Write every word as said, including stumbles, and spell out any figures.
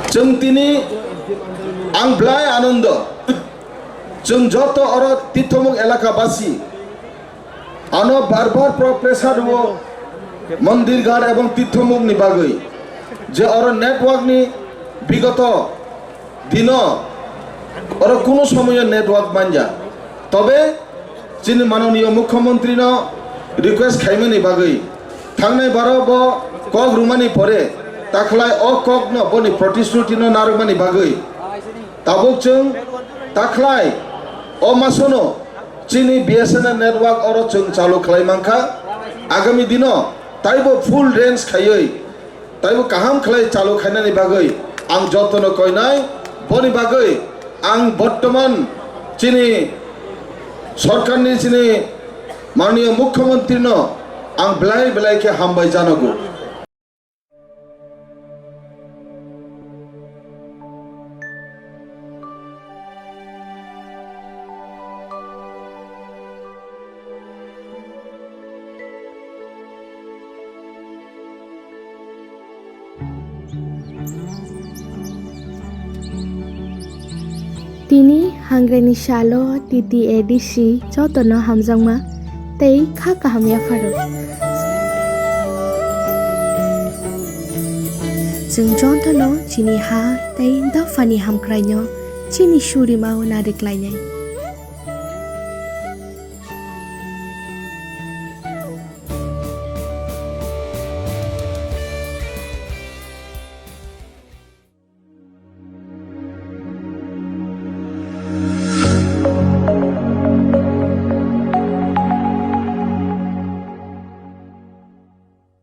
Chwng tini ang belai anondo. Chwng joto oro Tithomuk elaka basi ano bar bar pro pressure rwo Mondirghat ebong Tithomuk ni bagwi je oro network ni bigoto dino oro kuno somoyo network manja. Tobe chini manoniyo mukhyamantri no request khaimani bagwi thangnai baro bo kok rumani pore takhlai o kok no boni protishruti no narwkmani bagwi tabuk chwng takhlai o masono chini B S N L network oro chwng chalu khlai mankha. Agami dino taibo full range khaiwi taibo kaham khlai chalu khainani bagwi ang jotono koinai. Boni bagwi ang bortoman chini sorkarni chini manoniyo mukhyamantri no ang belai belai khe hambai janago. Tini hangreni salo T T A D C jotono hamjakma tei kha kaham yapharo. Chwng jotono chini ha tei dophani hamkraino chini surimao nariklainai.